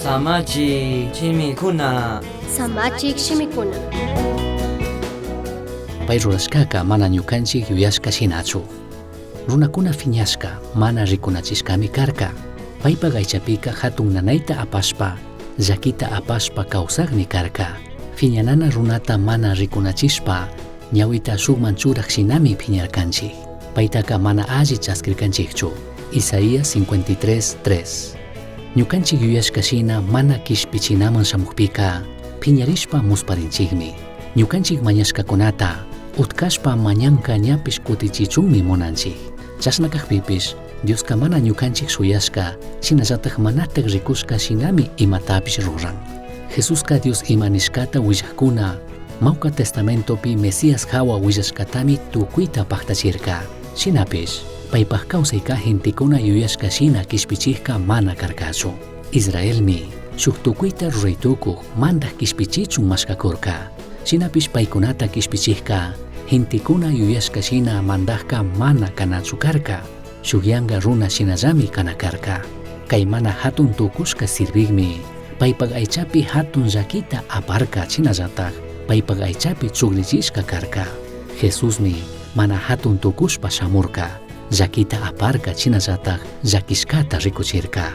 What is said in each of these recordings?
Samachik shimikuna. Samachik shimikuna. Pai rurashcaca mana ñucanchij yuyashca shinachu. Runacuna fiñashca, mana ricunachishcami carca. Paipaj aichapica jatun nanaita apashpa, llaquita apashpa causajmi carca. Fiñanana runata mana ricunachishpa, ñahuita shujman churaj shinami fiñarcanchij. Paitaca mana alli chasquircanchijchu. Isaías 53, 3. Ñucanchij yuyashca shina mana quishpichinaman shamujpica, fiñarishpa musparinchijmi. Ñucanchij mañashcacunata, utcashpa mañanca ñapish cutichichunmi munanchij. Chashna cajpipish, Diosca mana ñucanchij shuyashca, shinallataj manataj ricushca shinami imatapish ruran. Jesusca Dios ima nishcata huillajcuna, Mauca Testamentopi Mesías jahua huillashcatami tucuita pajtachirca. Shinapish, paipaj causaica gentecuna yuyashca shina quishpichijca mana carcachu. Israelmi, shuj tucuita rurai tucuj mandaj quishpichichun mashcacurca. Shinapish paicunata quishpichijca, gentecuna yuyashca shina mandajca mana canachu carca. Shuj yanga runa shinallami cana carca. Cai mana jatun tucushca sirvijmi, paipaj aichapi jatun llaquita aparca shinallataj paipaj aichapi chugrichishca carca. Jesusmi mana jatun tucushpa shamurca, llaquita aparca shinallataj llaquishcata ricuchirca.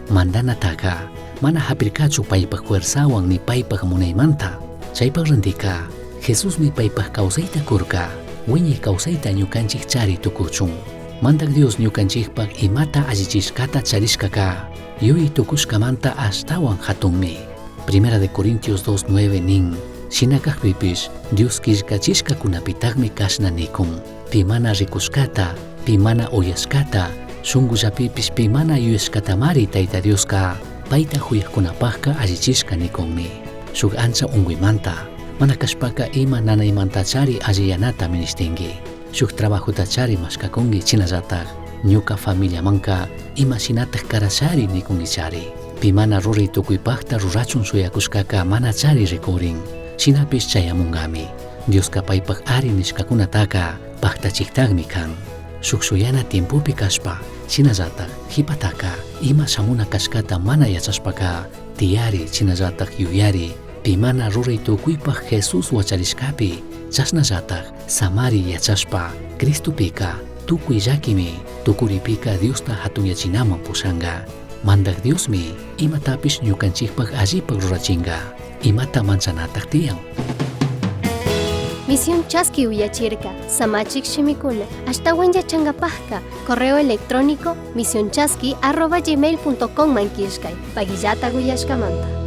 Mandanataca mana japircachu paipaj fuerzahuan ni paipaj munaimanta. Chaipaj randica, Jesusmi paipaj causaita curca, huiñai causaita ñucanchij chari tucuchun. Mandaj Dios ñucanchijpaj imata allichishcata charishcaca, yuyai tucushcamanta ashtahuan jatunmi. Primera de Corintios 2.9 nin, shina cajpipish Dios quillcachishcacunapitajmi cashna nicun. Pi mana ricushcata, pi mana uyashcata, shungullapipish pi mana yuyashcatamari Taita Diosca paita juyajcunapajca allichishca nicunmi. Shuj ancha ungüimanta, mana cashpaca ima nanaimantachari alliyanata minishtingui. Shuj trabajotachari mashcacungui shinallataj ñuca familiamanca ima shinataj carashari nicunguichari. Pi mana rurai tucuipajta rurachun shuyacushcaca manachari ricurin. Shinapish chayamungami. Diosca paipaj ari nishcacunataca pajtachijtajmi can. Shuj shuyana tiempopi cashpa, shinallataj jipataca ima shamuna cashcata mana yachashpaca tiyari shinallataj yuyari pi mana rurai tucuipaj Jesús huacharishcapi chashnallataj samari yachashpa Cristopica tucui llaquimi tucuripica Diosta jatunyachinaman pushanga. Mandaj Diosmi imatapish ñucanchijpaj allipaj rurachinga. Imata manchanataj tiyan. Misión Chaski uyachirka, Samachik shimikuna, ashtawan yachangapajka, correo electrónico misionchaski@gmail.com man killkay, paguillata uyashkamanta.